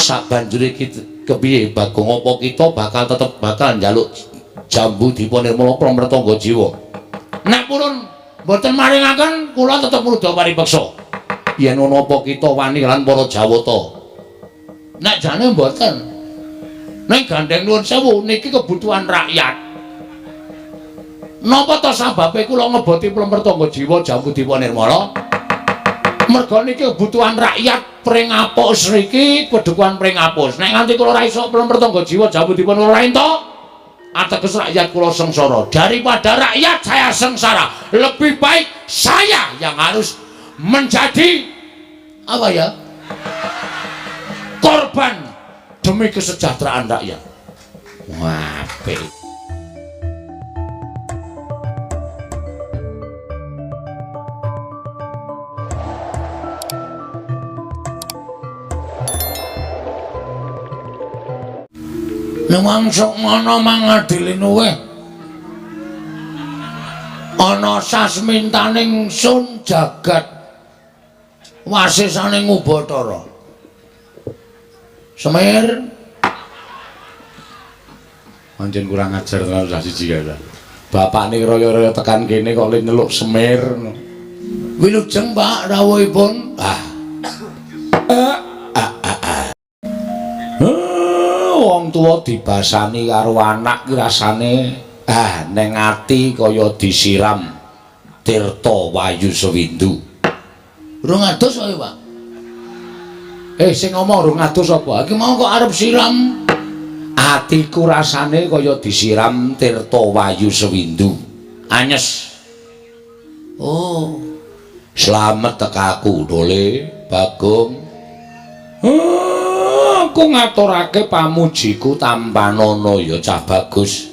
Sabanjure kepiye Bagong apa kita bakal tetep bakal njaluk Jambu Dipa Nirmala Plemer Tangga Jiwa. Nek purun mboten maringaken kula tetep mrudha paripeksa. Yen ana apa kita wani lan para Jawata. Nek jane mboten. Ning gandeng nuwun sewu niki kebutuhan rakyat. Napa to sababe kula ngeboti Plemer Tangga Jiwa Jambu Dipa Nirmala? Merga niki kebutuhan rakyat Pringapus niki pedukuhan Pringapus. Nek nganti kula ora iso Plemer Tangga Jiwa Jambu Dipa Nirmala entuk, ateges rakyat kula sengsara. Daripada rakyat saya sengsara, lebih baik saya yang harus menjadi apa ya? Korban demi kesejahteraan rakyat. Wah, apik. Newang sok ngono mangadili luweh. Ana sasmintaning sun jagat wasisaning Ubathara. Semir pancen kurang ajar tenan cah siji kae. Bapakne raya-raya tekan kene kok le nyeluk Semir. Wilujeng Pak rawuhipun. Ah. Wong tuwa dibasani karo anak ki rasane neng ati kaya disiram tirta wayu sewindu. Rung adus kok, Pak. Sing ngomong rung adus apa? Iki mau kok arep siram. Atiku rasane kaya disiram tirta wayu sewindu. Anyes. Oh. Slamet tekaku Dole Bagong. Aku ngaturake pamujiku tampanana ya cah bagus.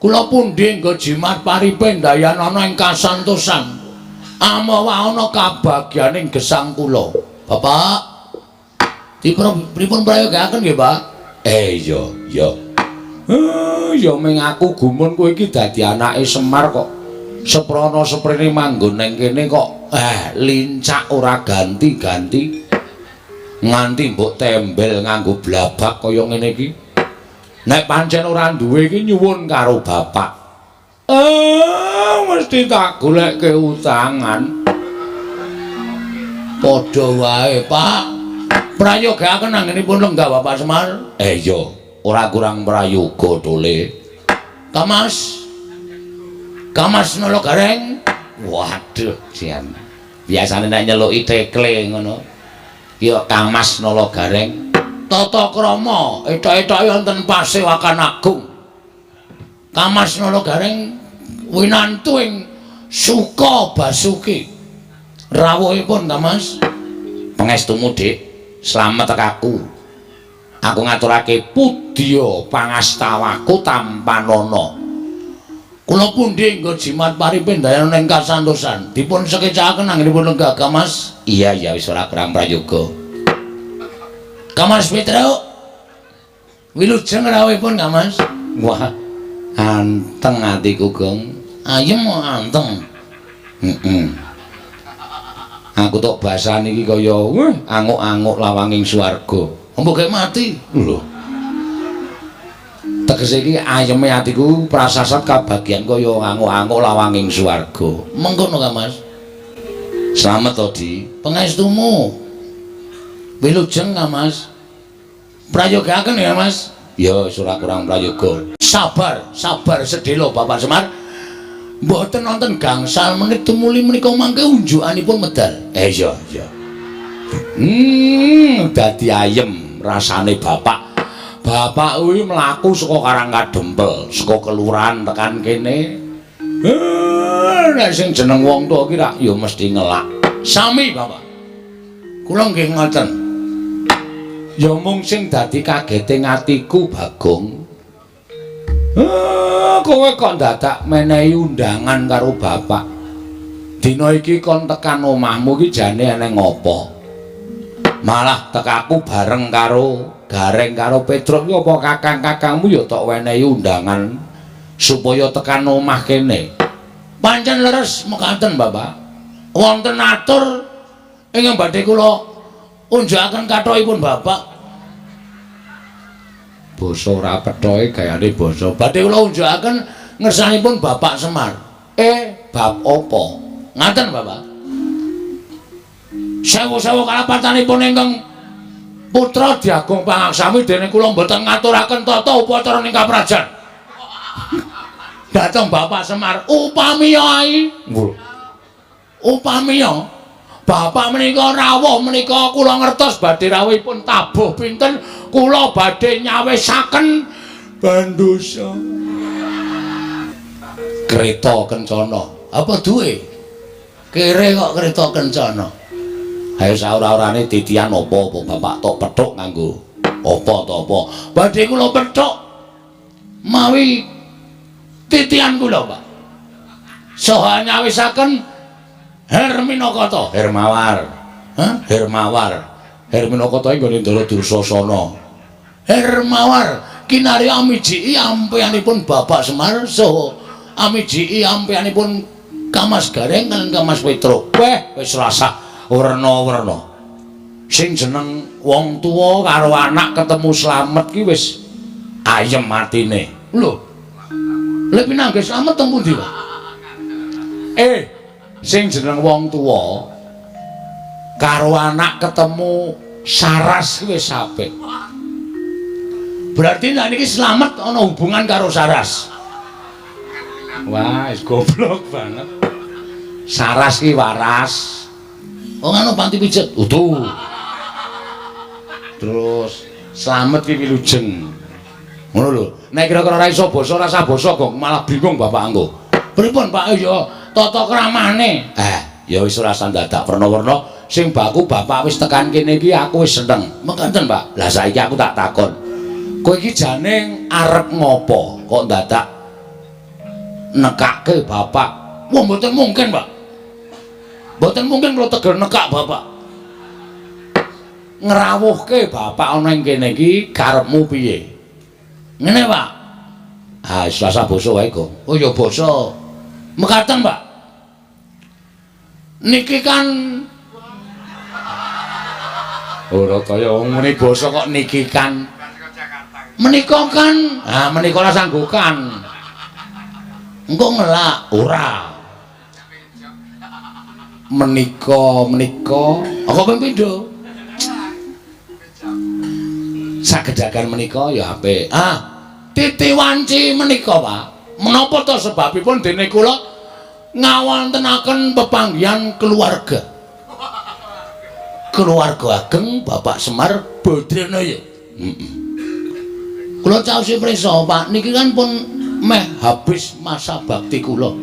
Kula pundi nggo jimat paripe ndayanana ing kasantosan. Amawa ana kabagyaning gesang kula. Bapak, pripun prayogaaken nggih, Pak? Iya, iya. Ya ming aku gumun kowe iki dadi anake Semar kok seprana seprene manggon nang kene kok lincak ora ganti-ganti. Nganti mbok tembel nganggo blabak kaya ngene iki. Nek pancen ora duwe iki nyuwun karo bapak. Mesti tak golekke utangan. Padha wae, Pak. Prayogaaken anggenipun lenggah Bapak Semar. Iya, ora kurang prayoga Dole. Kamas. Kamas Nala Gareng. Waduh, jan. Biasane nek nyeluki tekle ngono. Ki Kang Mas Nala Gareng. Tata krama etok-etoke wonten Pasewakan Agung. Kang Mas Nala Gareng winantu ing Suka Basuki. Rawuhipun Kang Mas. Pangestumu, Dik. Slamet tekaku. Aku ngaturake pudya pangastawaku tampanana. Kula pundi nggo jimat paripe ndayana ing kasantosan. Dipun sekecakaken anggenipun lenggah Kang Mas. Iya, iya wis ora kurang prayoga. Kang Mas Petruk. Wilujeng rawuhipun Kang Mas. Wah, anteng atiku, Gong. Ayem anteng. Heeh. Aku tok basane iki kaya anguk-anguk lawanging swarga. Mbok gek mati. Lho. Tegese iki ayeme atiku prasasat kabagyan kaya anguk-anguk lawanging swarga. Mengkono Kang Mas. Slamet to, Di. Pangestumu. Wilujeng Kang Mas. Prayogaaken ya, Mas. Ya, wis ora kurang prayoga. Sabar, sabar sedhela Bapak Semar. Mboten wonten gangsal menit tumuli menika mangke unjukanipun medal. Iya, iya. Dadi ayem rasane bapak. Bapak kuwi mlaku saka Karang Kadempel, saka kelurahan tekan kene. Nek sing jeneng wong tuwa ki rak ya mesti ngelak. Sami, Bapak. Kula nggih ngoten. Ya mung sing dadi kagete atiku, Bagong. Kowe kok dadak menehi undangan karo bapak. Dina iki kon tekan omahmu iki jane eneng apa? Malah tekaku bareng karo Gareng karo Petruk iki apa kakang-kakangmu ya tok wenehi undangan supaya tekan omah kene. Pancen leres mekaten, Bapak. Wonten atur ingkang badhe kula unjukaken kathokipun Bapak. Basa ora pethoke gayane basa. Badhe kula unjukaken ngersanipun Bapak Semar. Bab apa? Ngaten, Bapak. Sewu-sewu kalapatanipun ingkang putra Diagung Pangaksami dene kula mboten ngaturaken tata upacara ing kaprajan. Dhateng Bapak Semar, upamiya ai. Upamiya Bapak menika rawuh menika kula ngertos badhe rawuhipun tabuh pinten, kula badhe nyawisaken bandosa. Kereta kencana. Apa duwe? Kere kok kereta kencana. Ayo saura-urane titian apa-apa Bapak tok pethuk nganggo apa to apa. Badhe kula pethuk mawi titian kula, Pak. Saha nyawisaken Herminakata, Hermawar. Hah? Hermawar. Herminakata nggone Ndara Dursasana. Hermawar kinarya amijiki ampeyanipun Bapak Semar saha amijiki ampeyanipun Kamas Gareng lan Kamas Petruk. Weh, wis rasah werna-werna. Sing jeneng wong tuwa karo anak ketemu slamet ki wis ayem atine. Lho. Lha pinanggih slamet teng pundi, Pak? Sing jeneng wong tuwa karo anak ketemu saras ki wis apik. Berarti nek niki slamet ana hubungan karo saras. Wah, wis goblok banget. Saras ki waras. Oh ngono panti pijet. Utuh. Terus slamet ki wilujeng. Ngono lho. Nek kira-kira ora iso basa ora usah basa kok malah bingung bapak engko. Pripun Pak? Ya tata kramane. Ya wis ora usah dadak werna-werna. Sing baku bapak wis tekan kene iki aku wis seneng. Mekaten, Pak. Lah saiki aku tak takon. Kowe iki jane arep ngopo kok dadak nekake bapak? Wah, mboten mungkin, Pak. Mboten mungkin kula tegel nekak bapak. Ngrawuhke bapak ana ing kene iki karepmu piye? Ngene, Pak. Ah, wis rasa basa wae kok. Oh ya basa. Mekaten, Pak. Niki kan ora kaya wong muni basa kok niki kan. Menika kan, ah menika ora sanggukan. Engko ngelak ora. Menika menika apa ping pindho? Sagedagan menika ya apik. Ah, titi wanci menika, Pak. Menapa to sebabipun dene kula ngawontenaken pepanggihan keluarga. Keluarga ageng Bapak Semar Badranaya. Heeh. Kula caosi prisa, Pak, niki kan pun meh habis masa bakti kula.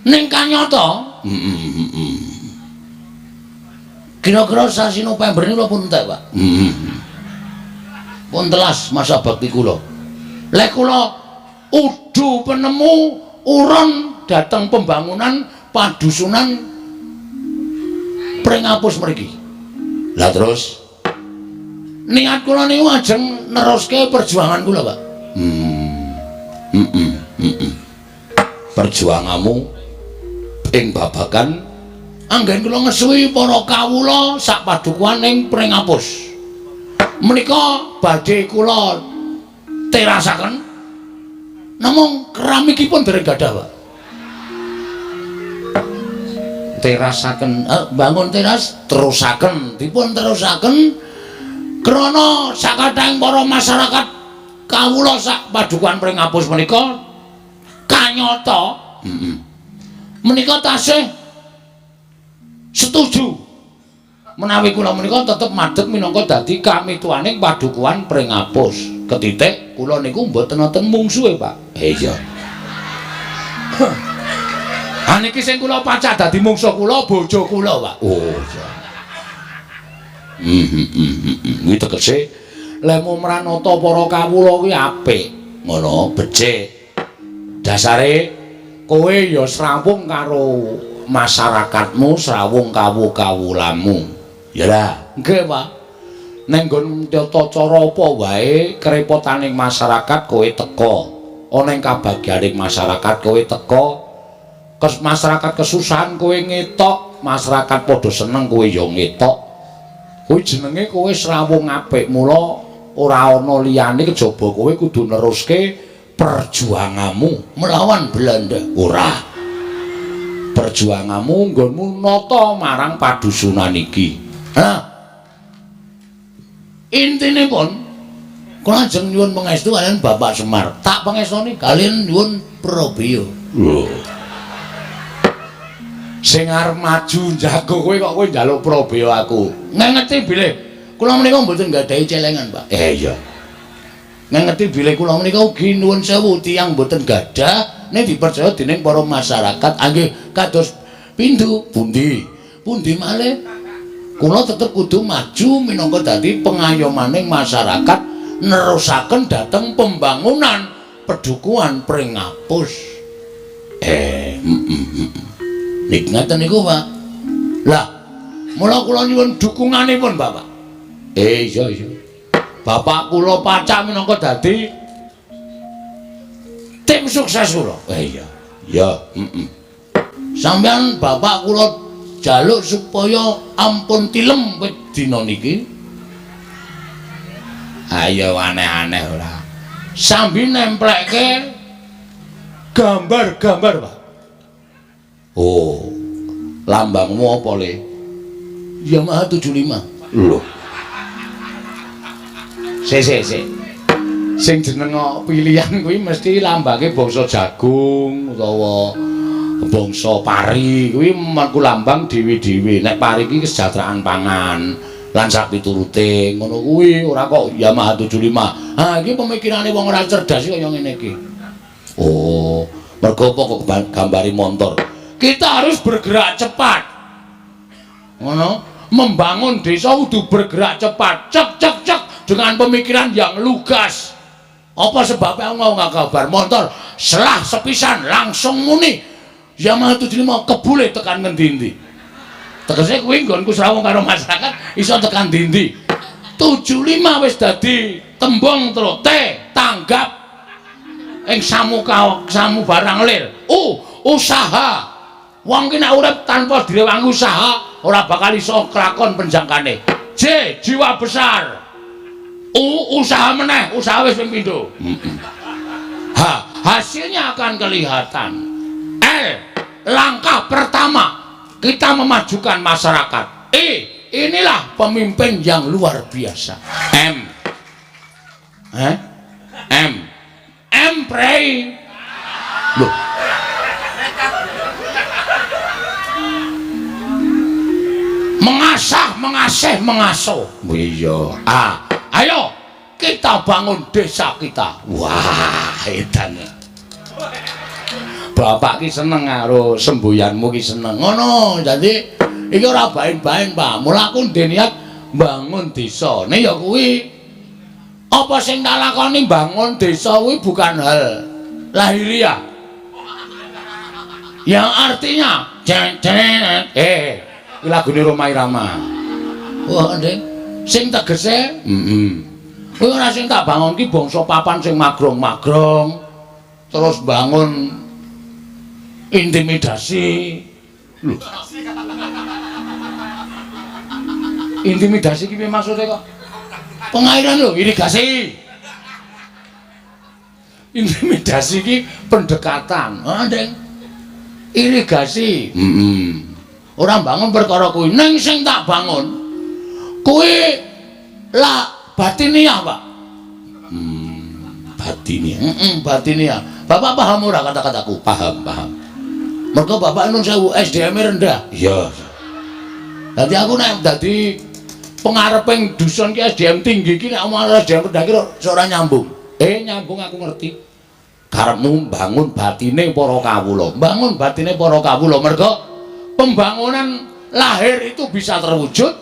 Ning kanyata, Kira-kira sasi November niku pun entek, Pak. Pun telas masa bakti kula. Lek kula udu penemu urun dateng pembangunan padusunan Pringapus mriki. Lah terus niat kula niku ajeng neruske perjuangan kula, Pak. Perjuanganmu ing babagan anggen kula ngesuwi para kawula sak padukuhan ing Pringapus. Menika badhe kula terasaken namung keramikipun dereng gadah, Pak. Terasaken, bangun teras terusaken, dipun terusaken krana sakathahing para masyarakat kawula sak padukuhan Pringapus menika kanyata menika tasih setuju menawi kula menika tetep madhep minangka dadi kamituwaning padukuhan Pringapus. Ketitik kula niku mboten wonten mungsuhe, Pak. Iya. Ha niki sing kula pacak dadi mungsuh kula bojo kula, Pak. Oh iya. Kuwi tegese lemu mranata para kawula kuwi apik. Ngono, becik. Dasare kowe ya srawung karo masyarakatmu, srawung kawu-kawulamu. Ya lah, nggih, Pak. Ning nggon tata cara apa wae kerepotaning masyarakat kowe teka. Ana ing kabagyaning masyarakat kowe teka. Masyarakat kesusahan kowe ngetok, masyarakat padha seneng kowe ya ngetok. Kuwi jenenge kowe srawung apik, mula ora ana liyane kejaba kowe kudu neruske perjuanganmu melawan Belanda. Ora. Perjuanganmu nggonmu nata marang padusunan iki. Nah, intine pun kula ajeng nyuwun pangestu kaliyan Bapak Semar. Tak pangestoni kaliyan nyuwun prabeya. Lho. Sing arep maju njago kowe kok kowe njaluk prabeya aku. Ngengeti bilih kula menika mboten nggadahi celengan, Pak. Iya. Ngengeti bilih kula menika ugi nuwun sewu tiyang mboten gadah ning dipercaya dening para masyarakat anggih kados pindho pundi. Pundi malih kula tetep kudu maju minangka dadi pengayomaning masyarakat nerusaken dhateng pembangunan pedukuhan Pringapus. Nik ngaten niku, Pak. Lah, mula kula nyuwun dukunganipun, Bapak. Iya iya. Bapak kula pacak minangka dadi tim sukses kula. Iya. Ya, heeh. Sampeyan bapak kula jaluk supaya ampun tilem wit dina niki. Ayo aneh-aneh ora. Sambi nemplekke gambar-gambar, Pak. Oh, lambangmu apa, Le? Yamaha 75. Lho. Sik sik sik. Sing jeneng pilihan kuwi mesti lambange bangsa jagung utawa bangsa pari. Kuwi mengku lambang dhewe-dhewe. Nek pari iki kesejahteraan pangan lan sak piturute ngono kuwi, ora kok Yamaha 75. Ha iki pemikirane wong ora cerdas kaya ngene iki. Oh, mergo apa kok gambari montor? Kita harus bergerak cepat. Ngono, membangun desa kudu bergerak cepat. Cek cek cek dengan pemikiran yang lugas. Apa sebabnya aku mau kabar motor selah sepisan langsung muni Yamaha 75 kebule tekan ngendi-endi. Tegese kuwi nggonku srawung karo masyarakat iso tekan ndi-ndi. 75 wis dadi tembung tro T tanggap ing samuka samu barang lir. U usaha. Wong ki nek urip tanpa direwangi usaha ora bakal iso kelakon penjangkane. J jiwa besar. U usaha meneh, usaha wis ping pindho. H hasilnya akan kelihatan. L langkah pertama kita memajukan masyarakat. E inilah pemimpin yang luar biasa. M M M prei. Loh. Mengasah, mengasih, mengasuh. Iya. A ayo kita bangun desa kita. Wah, edan. Bapak ki seneng karo semboyanmu ki seneng. Ngono, dadi iki ora baen-baen, Pak. Mula aku ndek niat bangun desa. Nek ya kuwi apa sing tak lakoni bangun desa kuwi bukan hal lahiriah. Yang artinya jeng jeng iki lagune Rhoma Irama. Wah, Ndek. Sing tegese heeh. Kuwi ora sing tak bangun ki bangsa papan sing magrong-magrong. Terus bangun intimidasi. Lho. Intimidasi ki piye maksude kok? Pengairan lho, irigasi. Intimidasi ki pendekatan. Ha, Ndek. Irigasi. Heeh. Ora bangun perkara kuwi, ning sing tak bangun kuwi lah batiniah, Pak. Batiniah. Heeh, batiniah. Bapak paham ora kata-kataku? Paham, paham. Mergo bapak nun sewu SDM-e rendah. Iya. Dadi aku nek dadi pengareping dusun ki SDM tinggi ki nek omong SDM rendah ki ora nyambung. Nyambung aku ngerti. Karepmu bangun batine para kawula. Bangun batine para kawula mergo pembangunan lahir itu bisa terwujud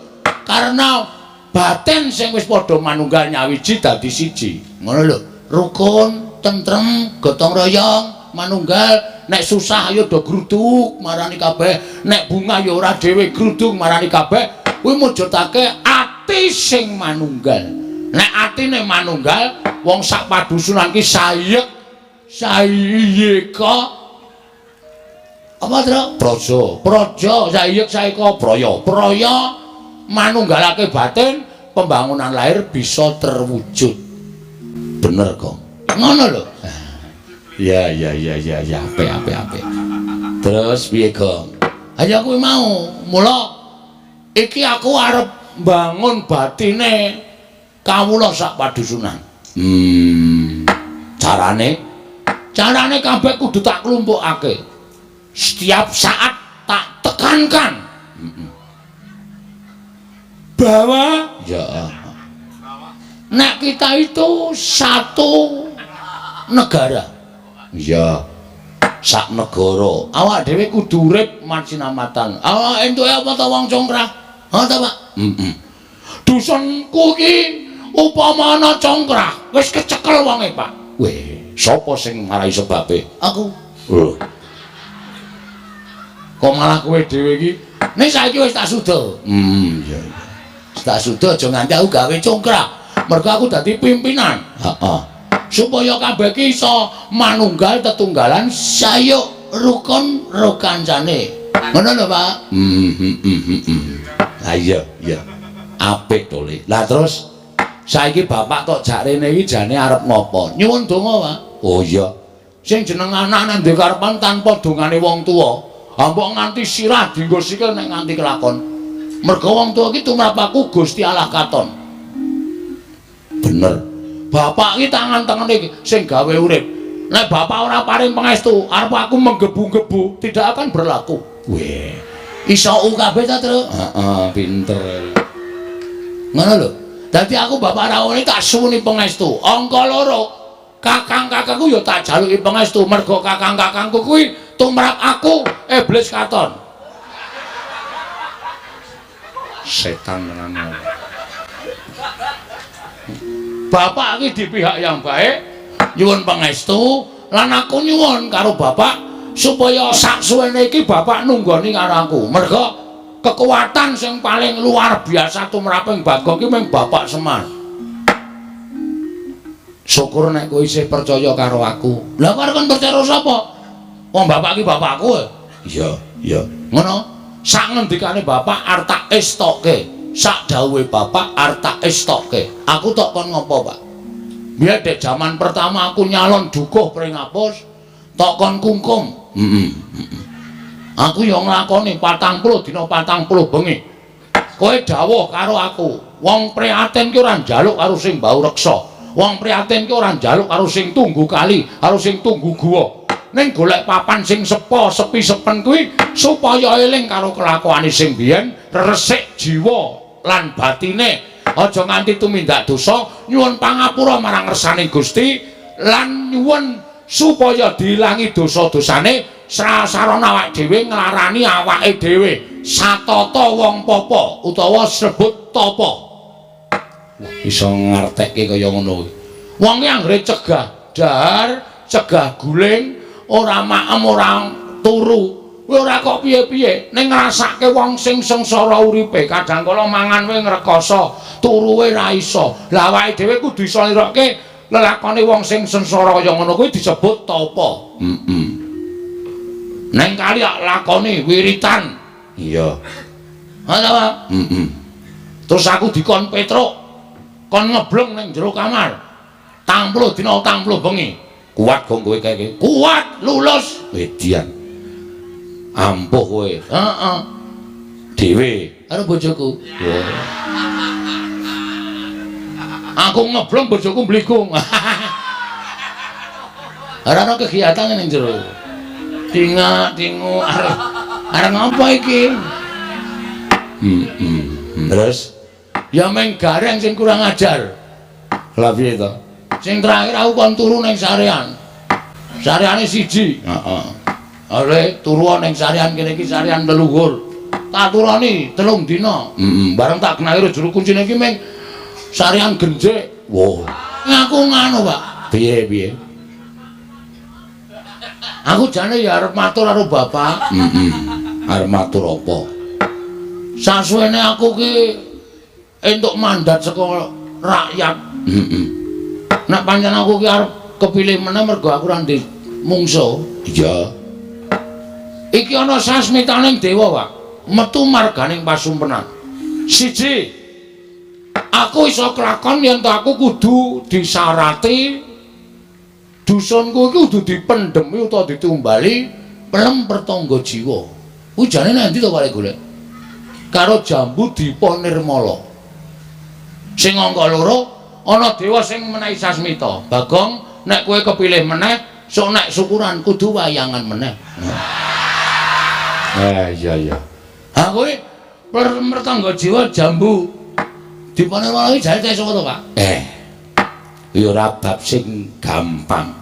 karena batin sing wis padha manunggal nyawiji dadi siji. Ngono lho. Rukun, tentrem, gotong royong, manunggal. Nek susah ayo do gruduk marani kabeh, nek bunga ya ora dhewe gruduk marani kabeh. Kuwi mujudake ati sing manunggal. Nek atine manunggal, wong sak padusunan ki sayek sayeka apa, Tru? Praja. Praja sayek saeka praya. Praya manunggalake batin, pembangunan lahir bisa terwujud. Bener kok. Ngono lho. Ya ya ya ya ya, apik apik apik. Terus piye, Gong? Ayo kuwi mau. Mula iki aku arep mbangun batine kawula sak padusunan. Carane? Carane kabeh kudu tak klumpukake. Setiap saat tak tekankan. Bahwa ya nek kita itu satu negara. Ya. Sak negara. Awak dhewe kudu urip masinamatan. Awak entuke apa ta wong congkrah? Ha ta, Pak? Heeh. Dusunku iki upama ana congkrah, wis kecekel wonge, Pak. Weh, sapa sing marai sebabe? Aku. Lho. Kok malah kowe dhewe iki? Ning saiki wis tak suda. Iya iya. Tak suda aja nganti aku gawe congkrah. Mergo aku dadi pimpinan. Heeh. Supaya kabeh iki iso manunggal tetunggalan sayuk rukun rukancane. Ngono lho, Pak. Ha iya, iya. Apik to, Le. Lah terus saiki bapak tok jak rene iki jane arep ngopo? Nyuwun donga, Pak. Oh iya. Sing jeneng anak nek duwe karepan tanpa dongane wong tuwa, mbok nganti sirah dienggo sikil nek nganti kelakon. Mergo wong tuwa iki tumrap aku Gusti Allah katon. Bener. Bapak iki tangan-tangane iki sing gawe urip. Nek bapak ora paring pangestu, arep aku menggebu-gebu tidak akan berlaku. Weh. Iso kabeh ta, Tru? Heeh, pinter. Ngono lho. Dadi aku bapak rawuh tak suwuni pangestu. Angka loro, kakang-kakangku ya tak jaluki pangestu mergo kakang-kakangku kuwi tumrap aku iblis katon. Setan tenan. Bapak iki di pihak yang baik, nyuwun pangestu lan aku nyuwun karo bapak supaya sak suwene iki bapak nunggoni karo aku. Mergo kekuatan sing paling luar biasa tumraping Bagong iki mung Bapak Semar. Syukur nek kowe isih percaya karo aku. Lah kok arep percaya karo sapa? Wong bapak iki bapakku. Iya, iya. Ngono. Sak ngendikane bapak arep tak estoke. Sak dawuhe bapak arep tak estoke. Aku tok kon ngopo, Pak? Biyen dek jaman pertama aku nyalon dukuh Pringapus, tok kon kungkum. Heeh. Aku ya nglakoni 40 dina 40 bengi. Kowe dawuh karo aku, wong prihatin ki ora njaluk karo sing bau reksa. Wong prihatin ki ora njaluk karo sing tunggu kali, karo sing tunggu guwa. Ning golek papan sing sepo, sepi sepen kuwi supaya eling karo kelakuane sing biyen, resik jiwa lan batine. Aja nganti tumindak dosa, nyuwun pangapura marang ngersane Gusti lan nyuwun supaya diilangi dosa-dosane. Srasarana awake dhewe nglarani awake dhewe satata wong papa utawa sebut tapa. Iso ngartekke kaya ngono kuwi. Wong ki anggere cegah dahar, cegah guling, ora maem, ora turu. Kuwi ora kok piye-piye, ning ngrasake wong sing sengsara uripe, kadang kala mangan wae ngrekoso, turu wae ra iso. Lah awake dhewe kudu iso nirokke lelakone wong sing sengsara kaya ngono kuwi disebut tapa. Heeh. Neng kali lakoni wiritan. Iya. Ha ta, Pak? Heeh. Terus aku dikon Petruk, kon ngebleng ning jero kamar. 40 dina 40 bengi. Kuat gong kowe kae? Kuat, lulus. Edian. Ampuh kowe. Heeh. Dhewe karo bojoku. Wah. Aku ngebleng bojoku mbligung. Ora ana kegiatan ning jero. Tingak tingu arep arep ngapa iki? Terus ya meng gareng sing kurang ajar. Lah piye to? Sing terakhir aku kon turu ning sarean. Sareane siji. Heeh. Are turu ning sarean kene iki sarean leluhur. Tak turoni 3 dina. Heeh. Bareng tak kenali juru kuncine iki meng sarean genjik. Wah. Aku nganu, Pak. Piye piye? Aku jane ya arep matur karo bapak. Heeh. Arep matur apa? Sasuwene aku ki entuk mandat saka rakyat. Heeh. Nek pancen aku ki arep kepilih meneh mergo aku ora ndek mungsuh. Iya. Iki ana sasmitaning dewa, Pak. Metu marganing pasumpenan. Siji, aku iso kelakon yen to aku kudu disarati dusunku iki kudu dipendhemi utawa ditumbali pelem pertangga jiwa. Kuwi jane nang endi to Pak golek? Karo jambu Dipa Nirmala. Sing angka loro ana dewa sing menehi sasmita. Bagong, nek kowe kepilih meneh, sok nek syukuran kudu wayangan meneh. Iya iya. Ha kowe pertangga jiwa jambu Dipa Nirmala iki jane sapa to, Pak? Ya ora bab sing gampang.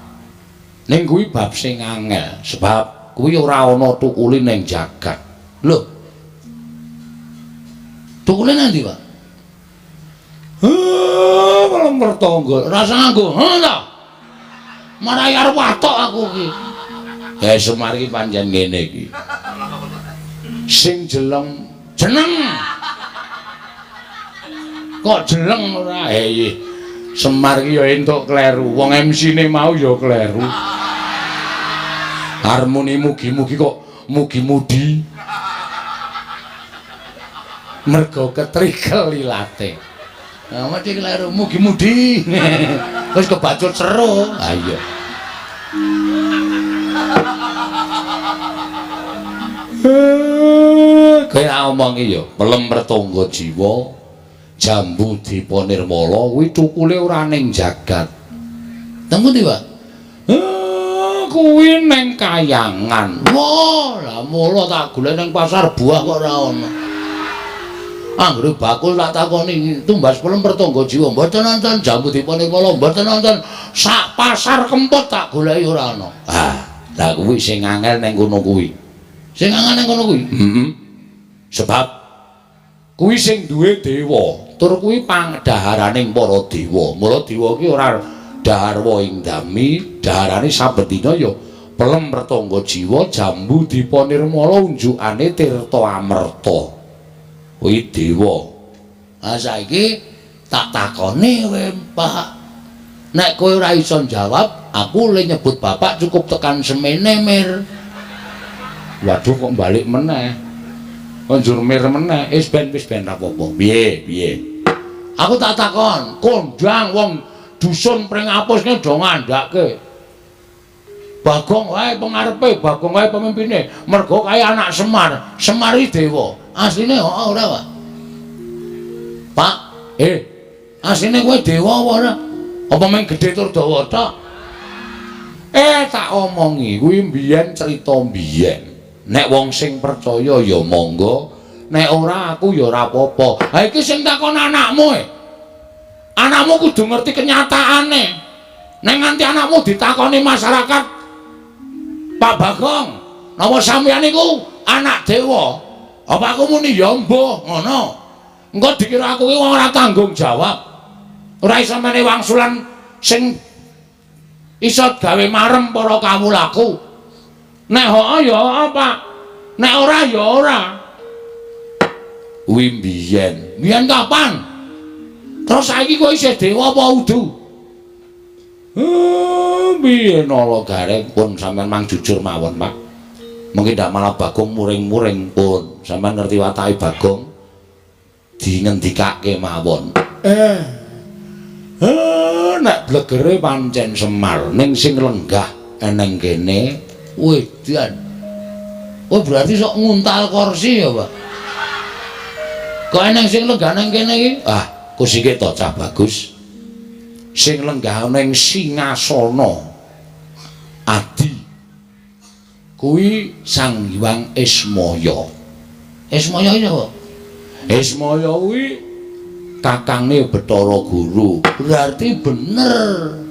Ning kuwi bab sing angel, sebab kuwi ora ana tukule ning jagat. Lho. Tukule nang ndi, Pak? Heh, malah mertangga. Rasa nganggo, heh ta. Marai arep watok aku iki. Semar iki pancen ngene iki. Sing jeleng jeneng. Kok jeleng ora? Iya. Semar iki ya entuk kleru. Wong MC-ne mau ya kleru. Harmoni mugi-mugi kok mugi-mudi. Mergo ketrikel ilate. Nah, mesti kleru mugi-mudi. Wis kebacut seru. Ha iya. Kaya omongi ya, pelem pertangga jiwa jambu Dipa Nirmala kuwi cukule ora ning jagat. Teng pundi, Pak? Kuwi ning kayangan. Wah, lah mula tak golek ning pasar buah kok ora ana. Anggere bakul tak takoni tumbas pelem pertangga jiwa mboten nonton jambu Dipa Nirmala mboten nonton sak pasar Kempot tak goleki ora ana. Ah, lah kuwi sing angel ning kono kuwi. Sing angel ning kono kuwi? Heeh. Sebab kuwi sing duwe dewa, tur kuwi pangdaharaning para dewa. Mula dewa ki ora dahar ing dami, daharane saben dina ya pelem pertangga jiwa jambu Dipa Nirmala unjukane tirta amerta. Kuwi dewa. Ha saiki tak takoni kowe, Pak. Nek kowe ora iso njawab, aku le nyebut bapak cukup tekan semene, Mir. Waduh kok balik meneh. Kok njur mir meneh. Wis ben ra apa-apa. Piye, piye? Aku tak takon, kondang wong dusun Pringapus ki do ngandhake. Bagong wae pengarepe, Bagong wae pemimpine. Mergo kae anak Semar, Semar iki dewa. Asline heeh ora, Pak? Pak, asline kowe dewa apa ora? Apa mung gedhe tur dawa tok? Tak omongi kuwi mbiyen crita mbiyen. Nek wong sing percaya ya monggo, nek ora aku ya ora apa-apa. Ha iki sing takon anakmu e. Anakmu kudu ngerti kenyataane. Nek nganti anakmu ditakoni masyarakat, Pak Bagong, napa sampeyan niku anak dewa? Apa aku muni ya mbuh ngono. Engko dikira aku ki wong ora tanggung jawab. Ora iso menehi wangsulan sing iso gawe marem para kawulaku. Nek heeh ya heeh, Pak. Nek ora ya ora. Kuwi mbiyen. Mbiyen kapan? Terus saiki kowe isih dewa apa udu? Biyen ala gareng pun sampean mang jujur mawon, Pak. Mungkin ndak malah Bagong muring-muring pun. Sampean ngerti watake Bagong dingendikake mawon. Nek blegere pancen Semar ning sing lenggah eneng kene wedan. Oh berarti sok nguntal kursi ya, Pak. Kok eneng sing lenggah nang kene iki? Ah, kusike to cah bagus. Sing lenggah ning singasana Adi kuwi Sang Hyang Ismaya. Ismaya iki sapa? Ismaya kuwi kakangne Bathara Guru. Berarti bener.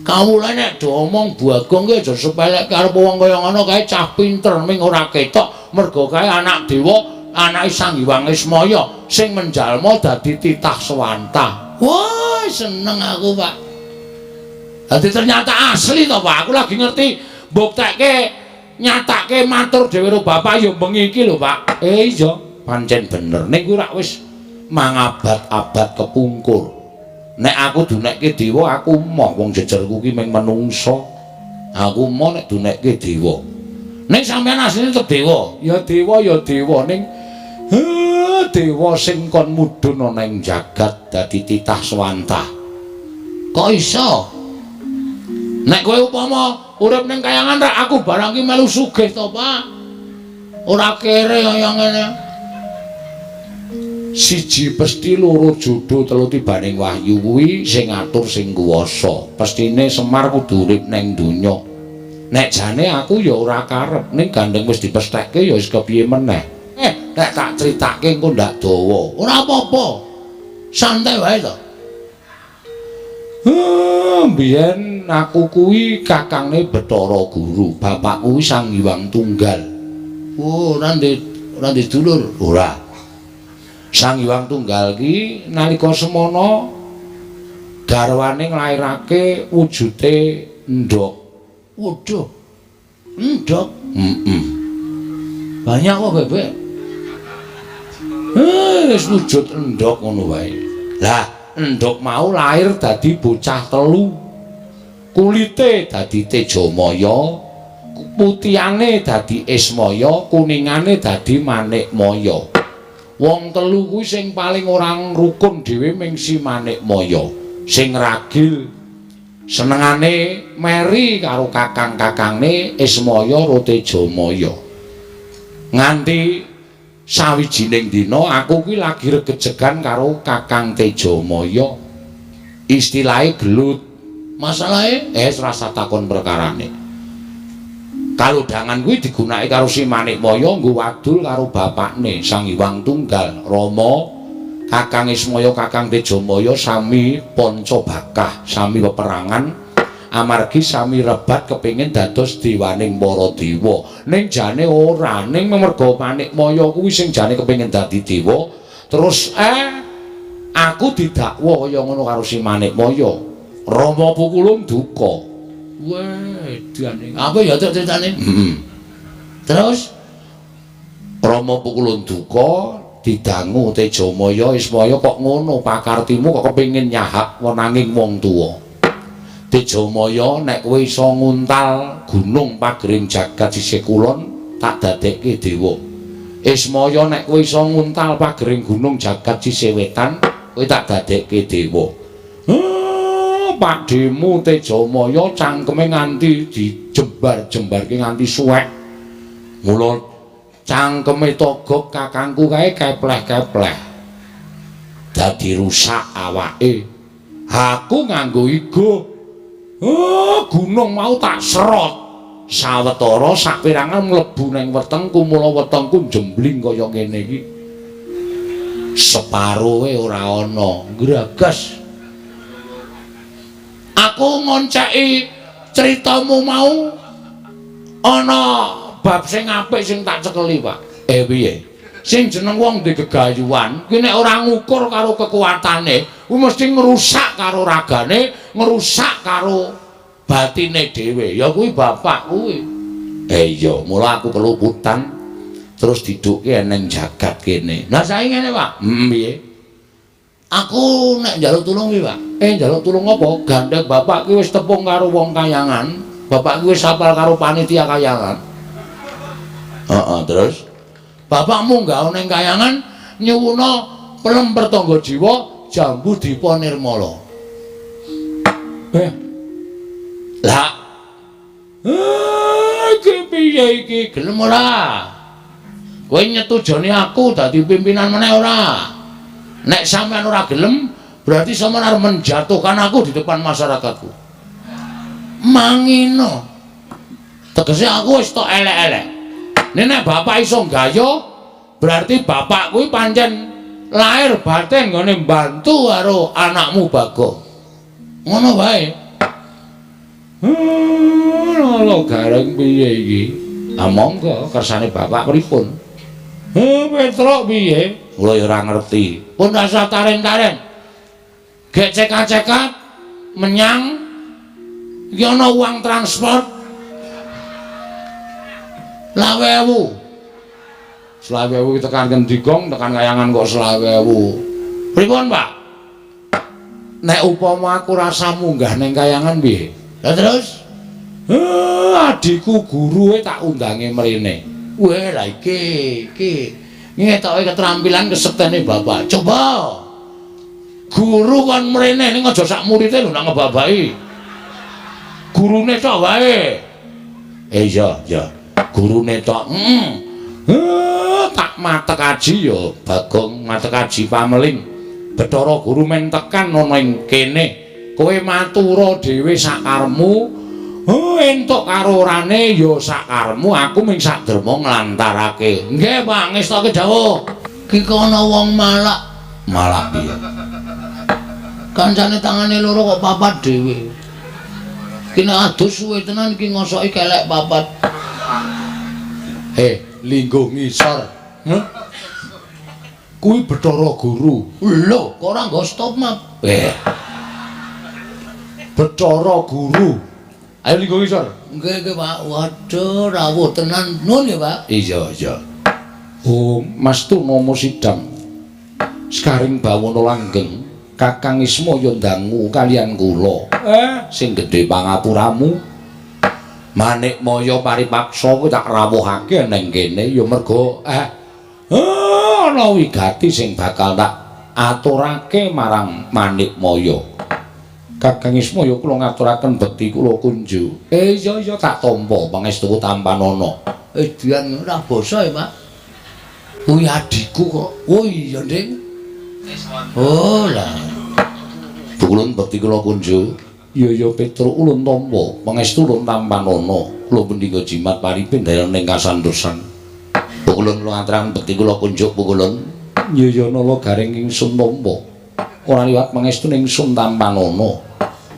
Kawula nek do omong Bagong ki aja sepelekke arep wong kaya ngono kae cah pinter ming ora ketok mergo kae anak dewa, anake Sang Hyang Ismaya sing menjalma dadi titah swantah. Wah, seneng aku, Pak. Dadi ternyata asli to, Pak. Aku lagi ngerti mbuktekke nyatake matur dhewe karo bapak ya bengi iki lho, Pak. Iya, pancen bener. Ning kuwi rak wis mangabad-abad kepungkur. Nek aku dunekke dewa, aku moh wong jejerku ki mung menungsa. Aku moh nek dunekke dewa. Ning sampeyan asline tetep dewa. Ya dewa ya dewa ning Dewa sing kon mudhun ana ing jagat dadi titah swantah. Kok iso? Nek kowe upama urip ning kayangan rak aku barang ki melu sugih to, Pak. Ora kere kaya ngene. Siji pesti, loro jodo, telu tibaning wahyu kuwi sing ngatur sing kuwasa. Pestine Semar kudu urip ning donya. Nek jane aku ya ora karep, ning gandeng wis dipesthekke ya wis kepiye meneh. Nek tak critake engko ndak dawa. Ora apa-apa. Santai wae to. Mbiyen aku kuwi kakangne Bathara Guru, bapak kuwi Sang Hyang Tunggal. Oh, ora ndek dulur? Ora. Sang Hyang Tunggal ki nalika semana garwane nglairake wujute endhog. Waduh. Endhog? Heeh. Banyak kok bebek. Wis wujud endhog ngono wae. Lah, endhog mau lahir dadi bocah telu. Kulite dadi Tejamaya, putihane dadi Ismaya, kuningane dadi Manikmaya. Wong telu kuwi sing paling ora rukun dhewe ming si Manikmaya. Sing ragil senengane meri karo kakang-kakangne Ismaya ro Tejamaya. Nganti sawijining dina aku kuwi lagi regejegan karo Kakang Tejamaya. Istilahe gelut. Masalahe rasa takon perkarane. Kalodhangan kuwi digunakake karo si Manikmaya nggo wadul karo bapakne Sang Hyang Tunggal Rama. Kakang Ismaya, Kakang Tejamaya sami panca bakah, sami peperangan amargi sami rebat kepengin dados dewaning para dewa. Ning jane ora, ning merga Manikmaya kuwi sing jane kepengin dadi dewa, terus aku didakwa kaya ngono karo si Manikmaya. Rama Pukulun duka. Weh, edane. Apa ya critane? Heeh. Terus Rama Pukulun duka didangu Tejamaya, Ismaya kok ngono pakartimu kok kepengin nyahak wenanging wong tuwa. Tejamaya, nek kowe iso nguntal gunung pagering jagat sisih kulon tak dadekke dewa. Ismaya, nek kowe iso nguntal pagering gunung jagat sisih wetan kowe tak dadekke dewa. Pakdhemu Tejamaya cangkeme nganti dijembar-jembarke nganti suwek. Mula cangkeme Togog kakangku kae kepleh-kepleh. Dadi rusak awake. Aku nganggo igo. Oh, gunung mau tak serot. Sawetara saperangan mlebu nang wetengku, mula wetengku jembling kaya ngene iki. Separoe ora ana, gragas. Aku ngonceki critamu mau ana bab sing apik sing tak cekeli, Pak. Piye? Sing jeneng wong ndek gegayuhan, kuwi nek ora ngukur karo kekuatane, kuwi mesti ngrusak karo ragane, ngrusak karo batine dhewe. Ya kuwi bapak kuwi. Iya, mula aku keluputan terus didukke ning jagat kene. Lah saiki ngene, Pak. Piye? Aku nek njaluk tulung piye, Pak? Njaluk tulung apa? Gandeng bapak ki wis tepung karo wong kayangan. Bapak ki wis apal karo panitia kayangan. Heeh, terus bapakmu nggawa ning kayangan nyuwuna pelem pertangga jiwa jambu dipa nirmala. Lah. Iki piye iki? Gelem ora? Kowe nyetujoni aku dadi pimpinan meneh ora? Nek sampean ora gelem, berarti sampean arep menjatuhkan aku di depan masyarakatku. Mangino. Tegese aku wis tok elek-elek. Nek bapak iso gayo, berarti bapak kuwi pancen lahir batin nggone mbantu karo anakmu Bagong. Ngono wae. Lho gareng piye iki? Ah monggo kersane bapak pripun? Petruk piye? Kula ya ora ngerti. Pun rasa taren-taren. Gek cekat-cekat menyang iki ana uang transport 25.000. 25.000 tekan ngendi, Gong? Tekan kayangan kok 25.000. Pripun, Pak? Nek upama aku rasa munggah ning kayangan piye? Lah terus? Adikku guruwe tak undange mrene. Weh, lah iki iki. Ngetoke keterampilan kesektene bapak. Coba. Guru kon mrene ning aja sak murite lho nak ngebabaki. Gurune tok wae. Iya, iya. Gurune tok. Heeh. Tak matek aji ya, Bagong matek aji pameling. Bathara Guru men tekan ana ing kene. Kowe matura dhewe sakarmu. Entuk karo orane ya sakarmu, aku ming sak derma nglantarake. Nggih, Pak, ngestoke dawuh. Ki ana wong malak. Malak piye? Kancane tangane loro kok papat dhewe. Ki nek adus suwe tenan iki ngosoki kelek papat. Lingguh ngisor. Heh? Kuwi Bathara Guru. Lho, kok ora nggo stop map? Bathara Guru. Ayo lingguh ngisor. Nggih, nggih, Pak. Waduh, rawuh tenan. Nun ya, Pak. Iya, iya. Oh, Mas Tunomo Sidang. Sekaring bawana langgeng. Kakang Ismaya ndangu kalian kula. Sing gedhe pangapuramu. Manikmaya paripaksa kuwi tak rawuhake ning kene ya mergo ana wigati sing bakal tak aturake marang Manikmaya. Kakang Ismaya kula ngaturaken bekti kula kunjuk. Iya iya tak tampa pangestu tampanana. Dian ora basa ya, Pak. Kuwi adhiku kok. Oh iya, Ding. Oh lah. Ulun bekti kula kunjuk. Iya iya Petruk ulun tampa pangestu ulun tampanana. Kula pendhika jimat paripin dayan ing kasantosan. Ulun kula ngaturaken bekti kula kunjuk pukulun. Iya iya nala garing ingsun tampa. Ora liwat pangestu ingsun tampanana.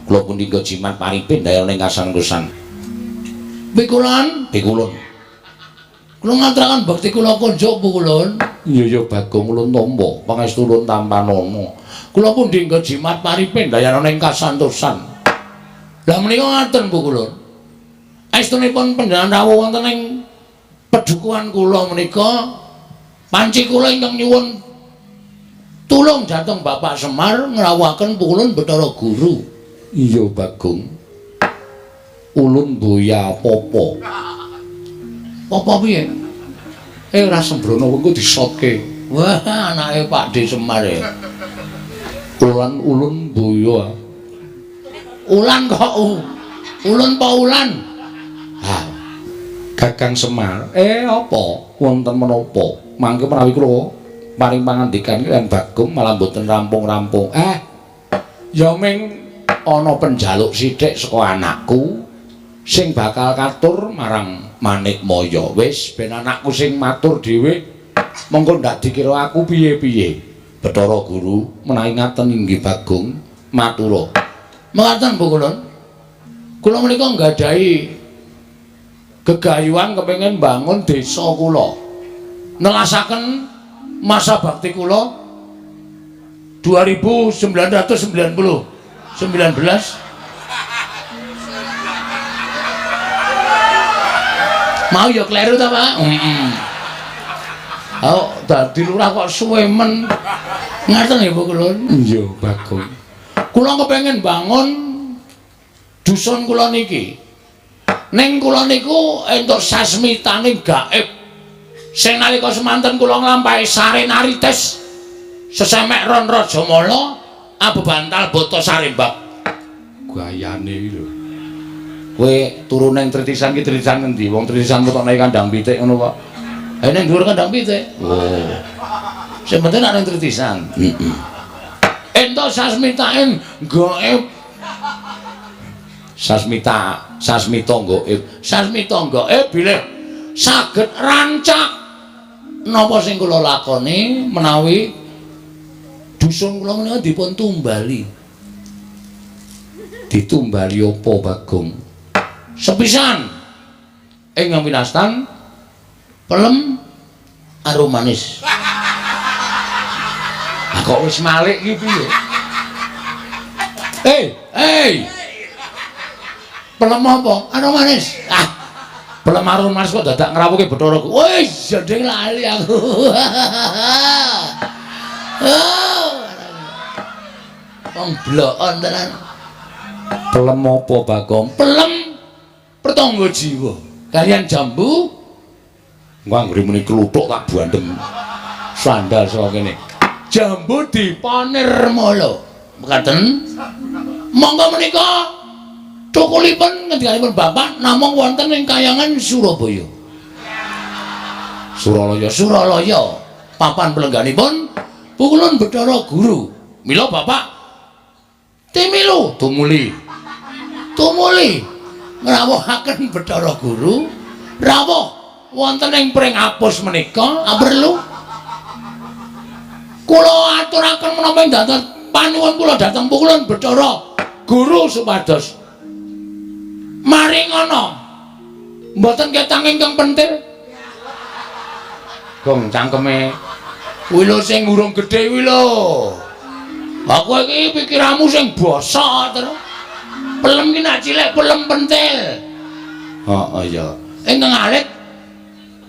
Kula pendhika jimat paripin dayan ing kasantosan. Pikulun, pikulun. Kula ngaturaken bekti kula kunjuk pukulun. Iya iya Bagong ulun tampa pangestu ulun tampanana. Kula pundhingga jimat paripin dayana ing kasantosan. Lah menika ngaten pukulun. Estunipun panjenengan rawuh wonten ing pedukuhan kula menika panci kula ingkang nyuwun tulung dhateng Bapak Semar ngrawuhaken pukulun Bathara Guru. Iya Bagong. Ulun boya apa-apa. Apa piye? Ora sembrono engko disotke. Wah, anake Pak D Semar e. Ulan ulun boya. Ulan kok ulun pa ulan? Ha. Kakang Semar, apa? Wonten menapa? Mangke menawi kula paring pangandikan kaliyan Bagong malah mboten rampung-rampung. Ya ming ana penjaluk sithik saka anakku sing bakal katur marang Manikmaya. Wis ben anakku sing matur dhewe, mengko ndak dikira aku piye-piye. Bathara Guru menawi ngaten inggih Bagong matura. Mekaten Bu Kulun. Kula menika nggadahi gegayuhan kepengin bangun desa kula. Nelasaken masa bakti kula 2990 19. Mau ya kleru ta, Pak? Heeh. Oh, dadi lurah kok suwe men. Ngaten nggih Bu Kulun? Iya, Bagong. Kula kepengin bangun dusun kula niki. Ning kula niku entuk sasmitane gaib. Sing nalika semanten kula nglampahi sarenarites sesemek ron Rajamala abebantal bata sarembab. Gayane iki lho. Kowe turu ning tritisan ki tritisan ngendi? Wong tritisan ketokne kandang pitik ngono kok. Ning dhuwur kandang pitik. Oh. Sing penting nek ning tritisan. Heeh. Entuk sasmitaen gaib. Sasmita, sasmita gaib. Sasmita gaib bilih saged rancak napa sing kula lakoni menawi dusun kula menika dipun tumbali. Ditumbali apa, Bagong? Sepisan ing winastan pelem arum manis. Lah kok wis malik iki piye? Hei. Pelem apa? Arum manis. Ah. Pelem arum manis kok dadak ngrawuhke Bathara Guru. Wis jeding lali aku. Wong blokon tenan. Pelem apa, Bagong? Pelem pertangga jiwa. Kalian jambu. Engko anggere muni kluthuk tak bandem. Sandal saka kene. Jambu Dipa Nirmala. Mekaten. Monggo menika tukulipun ngendikanipun Bapak namung wonten ing kayangan Surabaya. Suralaya, Suralaya. Papan pelengganipun Pukulun Bathara Guru. Mila Bapak timilu tumuli. Tumuli ngrawuhaken Bathara Guru rawuh wonten ing Pringapus menika aperlu kula aturaken menapa ing dhateng panuwun kula dhateng Pukulun Bathara Guru supados maringana mboten ketang ingkang pentil. Gong cangkeme kuwi lho sing urung gedhe kuwi lho. Aku iki pikiranmu sing bosok terus. Pelem ki nak cilik pelem pentil. Heeh ya. Ingkang alit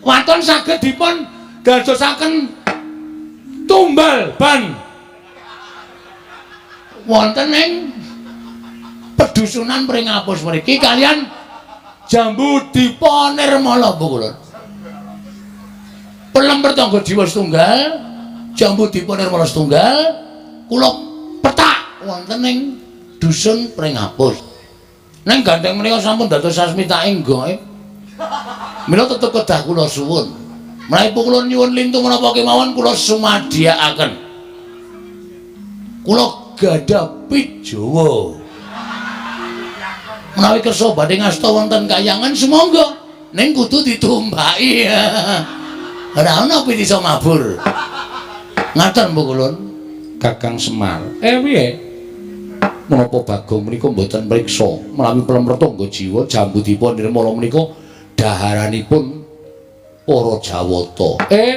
waton saged dipun dadosaken tumbal ban wonten ing pedusunan Pringapus mriki kalian Jambu Dipa Nirmala Pukulun. Pelem Pertangga Jiwa setunggal, Jambu Dipa Nirmala setunggal, kula petak wonten ing dusun Pringapus. Ning gandeng menika sampun dados sasmitaing gaib. Mila tetep kedah kula suwun. Menawi kula nyuwun lintu menapa kemawon kula sumadiyakaken. Kula gadah pit Jawa. Menawi kersa badhe ngasta wonten kayangan sumangga, ning kudu ditumbaki. Ora ana pit iso mabur. Ngaten Pukulun. Kakang Semar. Piye? Menapa Bagong menika mboten mriksa menawi pelem Pertangga Jiwa Jambu Dipa Nirmala menika daharanipun para Jawata.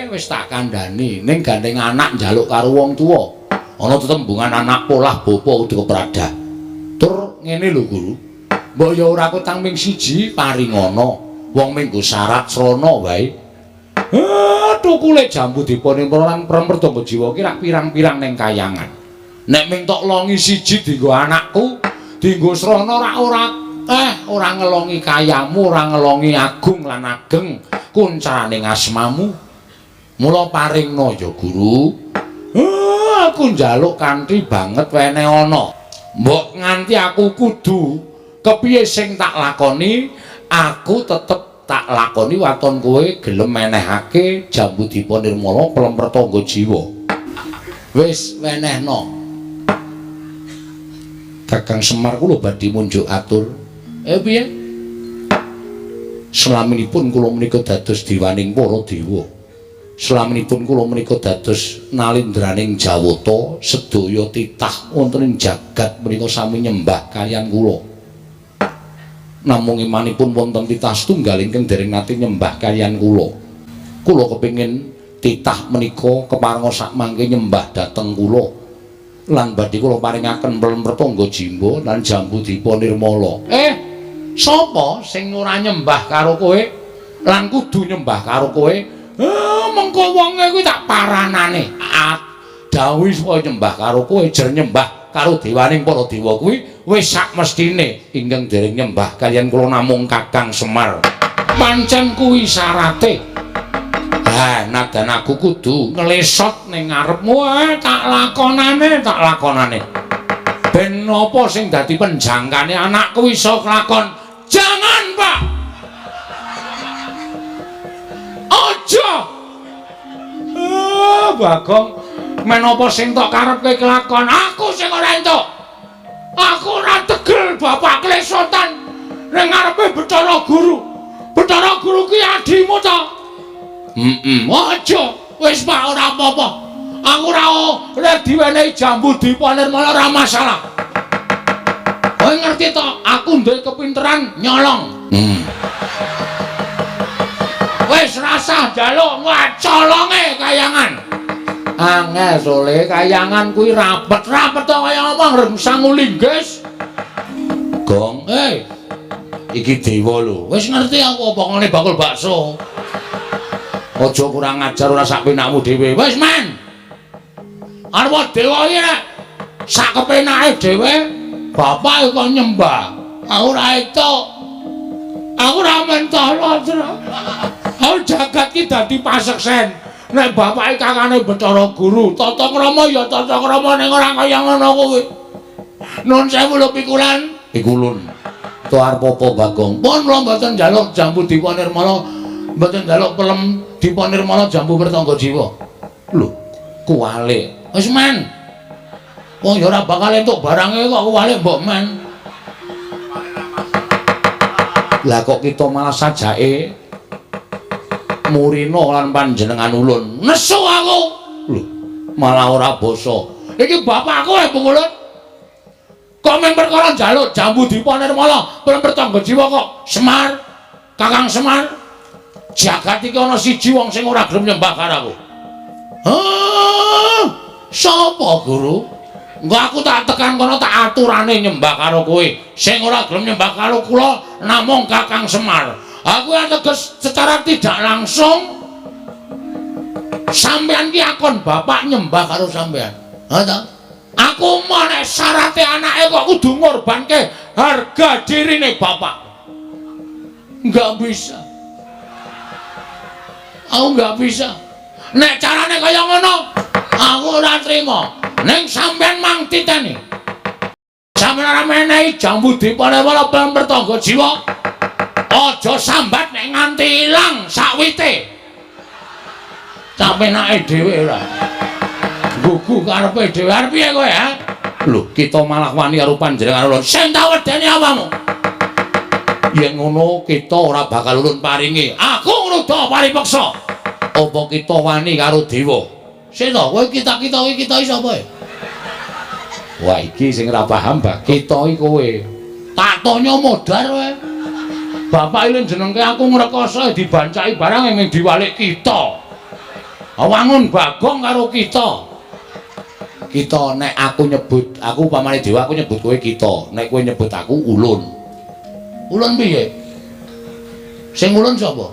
Wis tak kandhani ning gandeng anak njaluk karo wong tuwa. Ana tetembungan anak polah bapa kudu kepradah. Tur ngene lho Guru. Mbok ya ora kutang ming siji paringana. Wong minggu syarat srana wae. Tukule Jambu Dipa Nirmala lan Pelem Pertangga Jiwa ki rak pirang-pirang ning kayangan. Nek ming tok longi siji dienggo anakku, dienggo srana rak ora ora ngelongi kayamu, ora ngelongi agung lan ageng kuncaraning asmamu. Mula paringna ya Guru. Aku njaluk kanthi banget wene ana. Mbok nganti aku kudu kepiye sing tak lakoni, aku tetep tak lakoni waton kowe gelem menehake Jambu Dipa Nirmala Pelem Pertangga Jiwa. Wis wenehno. Kakang Semar kula badhe munjuk atur. Piye? Selaminipun kula menika dados diwaning para dewa. Selaminipun kula menika dados nalindraning Jawata, sedaya titah wonten ing jagat menika sami nyembah kaliyan kula. Namung imanipun wonten titah setunggal ingkang dereng nate nyembah kaliyan kula. Kula kepingin titah menika keparenga sakmangke nyembah dhateng kula. Lan badhe kula paringaken Pelem Pertangga Jiwa lan Jambu Dipa Nirmala. Sapa sing ora nyembah karo kowe lan kudu nyembah karo kowe? Mengko wonge kuwi tak paranane. Dawuhi supaya nyembah karo kowe, jer nyembah karo dewaning para dewa kuwi wis sak mestine ingkang dereng nyembah kaliyan kula namung Kakang Semar. Pancen kuwi syarate. Ha, nadan aku kudu nglesot ning ngarepmu, tak lakonane, tak lakonane. Ben apa sing dadi penjangkane anakku iso kelakon? Jangan, Pak. Aja. Bagong, men apa sing tok karepke kelakon? Aku sing ora entuk. Aku ora tegel bapak klesotan ning ngarepe Bathara Guru. Bathara Guru ki adimu ta? Aja. Wis Pak ora apa-apa. Aku ora diwenehi Jambu Dipa Nirmala ora masalah. Kowe ngerti to, aku duwe kepinteran nyolong. Wis rasah njaluk colonge kayangan. Angel sole kayangan kuwi rapet-rapet to kaya apa reng sangu linggis. Gong, iki dewa lho. Wis ngerti aku apa ngene bakul bakso. Aja kurang ajar ora sak penakmu dhewe. Wis men. Arep dewa iki nek sak kepenake dhewe, bapak kok nyembah. Aku ora entuk. Aku ora mentolo, Tru. Aku jagat ki dadi paseksen. Nek bapake kakane Bathara Guru, tata krama ya tata krama ning ora kaya ngono kuwi. Nun sewu lho pikulan. Pikulun. To arep apa Bagong? Pun kula mboten njaluk jambu Dipa Nirmala, mboten njaluk pelem Dipa Nirmala jambu Pertangga Jiwa. Lho, kuwalik. Wis men. Wong ya ora bakal entuk barange kok kuwalik mbok men. Lah kok kita malah sajake murina lan panjenengan ulun. Nesu aku. Lho, malah ora basa. Iki bapakku e Pungulun. Kok men perkara njaluk jambu Dipa Nirmala, pelem Pertangga Jiwa kok Semar, Kakang Semar. Jagat iki ana siji wong sing ora gelem nyembah karo aku. Hah? Sapa, Guru? Engko aku tak tekan kono tak aturane nyembah karo kowe. Sing ora gelem nyembah karo kula namung Kakang Semar. Aku ateges secara tidak langsung sampean ki akon bapak nyembah karo sampean. Ha ta? Aku mau nek syarate anake kok kudu ngorbanke harga dirine bapak. Enggak bisa. Aku enggak bisa. Nek carane kaya ngono, aku ora trima. Ning sampean mang titeni. Sampean ora menehi jambu Dipa Nirmala pelem Pertangga Jiwa. Aja sambat nek nganti ilang sakwite. Sampenake dhewe ora. Gugu karepe dhewe arep piye kowe, ha? Lho, kita malah wani karo panjenengan ulun. Sing tak wedeni awakmu. Yen ngono kita ora bakal ulun paringi. Aku ngruda paripeksa. Apa kita wani karo dewa? Sing to, kowe kita-kita iki kita iki sapa? Wah, iki sing ora paham, Pak. Kita iki kowe. Tak tonyo modar kowe. Bapak iki jenengke aku ngrekoso dibancaki barang ing diwalik kita. Wangun Bagong karo kita. Kita nek aku nyebut, aku upamane dewa aku nyebut kowe kita. Nek kowe nyebut aku ulun. Ulun piye? Sing ulun sapa?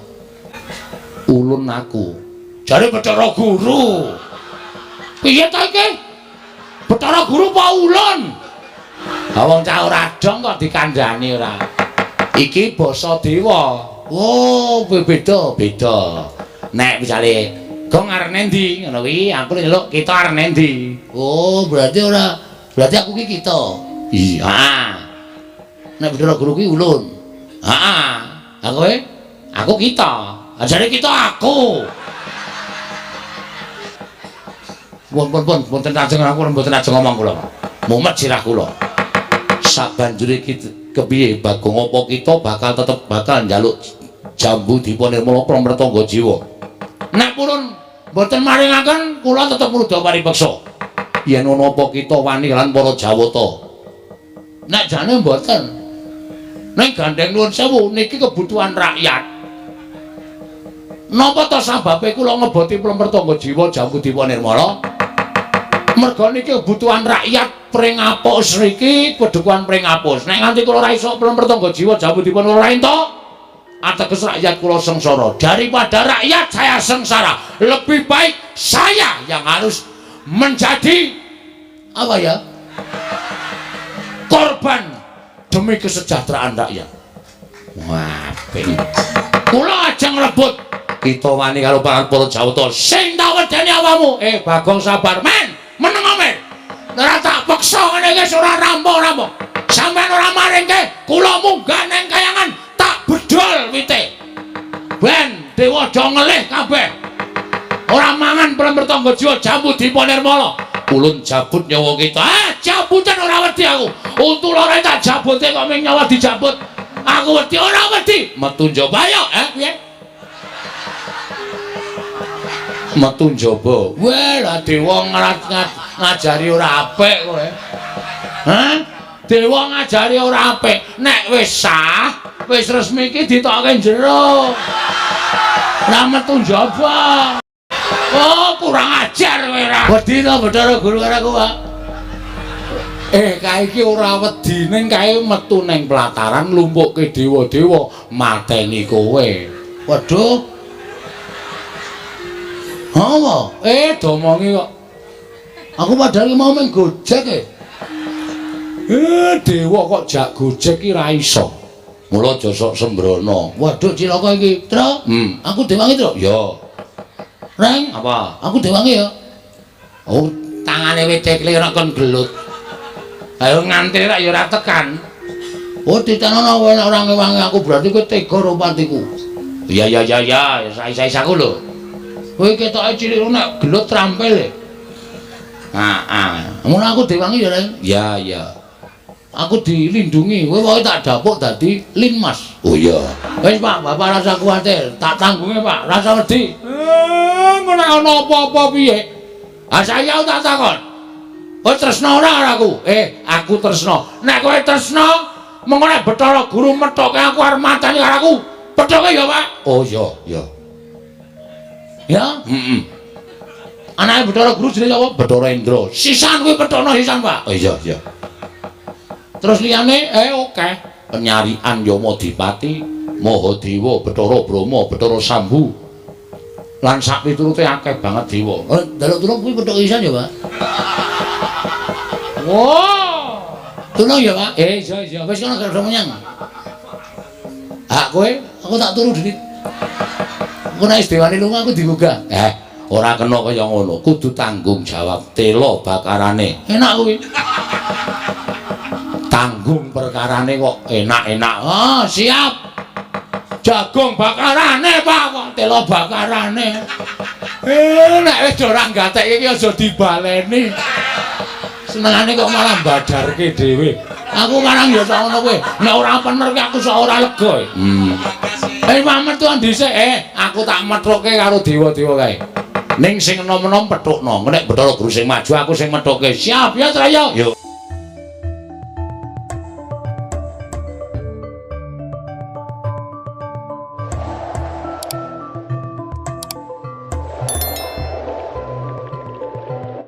Ulun aku. Jare Bathara Guru. Piye ta iki? Bathara Guru apa ulun? Ha wong cah ora dong kok dikandhani ora. Iki basa dewa. Oh, beda, beda. Nek misale Gong arep nendi ngono kuwi, aku nyeluk kita arep nendi. Oh, berarti ora, berarti aku ki kita. Iya. Nek Bathara Guru ki ulun. Heeh. Ha kowe? Aku kita. Ajare kita aku. Pun pun pun mboten ajeng aku mboten ajeng ngomong kula. Mumet sirah kula. Sabanjure kepiye Bagong apa kita bakal tetep bakal njaluk jambu Dipa Nirmala Pramratangga Jiwa. Nek purun mboten maringaken kula tetep ngruda paripeksa. Yen ana apa kita wani lan para Jawata. Nek jane mboten. Ning gandeng nuwun sewu niki kebutuhan rakyat. Napa ta sababe kula ngeboti Pramratangga Jiwa jambu Dipa Nirmala? Merga niki kebutuhan rakyat Pringapus niki kedukuhan Pringapus. Nek nganti kula ora iso Pramratangga Jiwa jambu Dipa Nirmala entuk, ateges rakyat kula sengsara. Daripada rakyat saya sengsara, lebih baik saya yang harus menjadi apa ya? Korban demi kesejahteraan rakyat. Wah, apik. Kula ajeng nglebut kita wani karo para Jawata. Sing tak wedeni awakmu. Bagong sabar, men. Meneng men. Ora tak peksa ngene iki ora rampung-rampung. Sampeyan ora maringke, kula munggah nang kayangan tak bedol wite. Ben dewa do ngelih kabeh. Ora mangan Pramratangga Jiwa jambu Dipa Nirmala. Ulun jabut nyawa kita. Ah, jabutan ora wedi aku. Untu loro tak jabute kok ming nyawa dijabut. Aku wedi ora wedi. Metu njaba ayo, piye? Metu njaba. Weh, lah dewa ngajari ora apik kowe. Hah? Dewa ngajari ora apik. Nek wis sah, wis resmi iki ditokke jero. Ora metu njaba. Oh, kurang ajar kowe ora. Wedi to Bathara Guru karo aku, Pak. Kae iki ora wedi ning kae metu ning pelataran lumpukke dewa-dewa mateni kowe. Waduh. Apa? Domongi kok. Aku padahal mau main Gojek e. Dewa kok jak Gojek ki ra iso. Mula aja sok sembrono. Waduh cilaka iki, Tru. Aku dewangi, Tru. Ya. Reng, apa? Aku dewangi ya. Oh, tangane wis cekle ora kon gelut. Ayo ngantri rak ya ora tekan. Oh, ditanono kowe nek ora ngewangi aku berarti kowe tega karo patiku. Iya ya ya ya, sais-sais aku lho. Kowe ketoke cilik nek gelut trampil e. Heeh. Ngono aku dewangi ya, Reng. Iya, iya. Aku dilindungi, kowe pokoke tak dapuk dadi Linmas. Oh iya. Wis Pak, Bapak rasa kuwatir, tak tanggunge Pak, rasa wedi. Ngono ana apa-apa piye? Ah saiki aku tak takon. Kowe tresna ora karo aku? Aku tresna. Nek kowe tresna, mengko nek Bathara Guru methoke aku arep mateni karo aku. Pethoke ya, Pak. Oh iya, iya. Ya, heeh. Anake Bathara Guru jenenge sapa? Bathara Indra. Sisan kuwi pethokno sisan, Pak. Oh iya, iya. Terus liyane oke. Penyarian Yamadipati, Mahadewa, Bathara Brahma, Bathara Sambu. Lan sak piturute akeh banget dewa. Oh, njaluk tulung kuwi pethok sisan ya, Pak. Wah. Tulung ya, Pak. Iya iya, wis kono gak menyang. Hak kowe, aku tak turu dhewe. Engko nek wis dewane lunga aku digugah. Ora kena kaya ngono, kudu tanggung jawab tela bakarane. Enak kuwi. Tanggung perkarane kok enak-enak. Ah, siap. Jagung bakarane, Pak, kok tela bakarane. Nek wis ora gatekke iki aja dibaleni. Senengane kok malah badarke dhewe. Aku karang ya sak ngono kuwi. Nek ora pener ki aku sak ora lega. Mamet tuan dhisik. Aku tak methuke karo dewa-dewa kae. Ning sing enom-enom pethukno. Nek Bathara Guru sing maju aku sing methuke. Siap ya, Traya. Yo.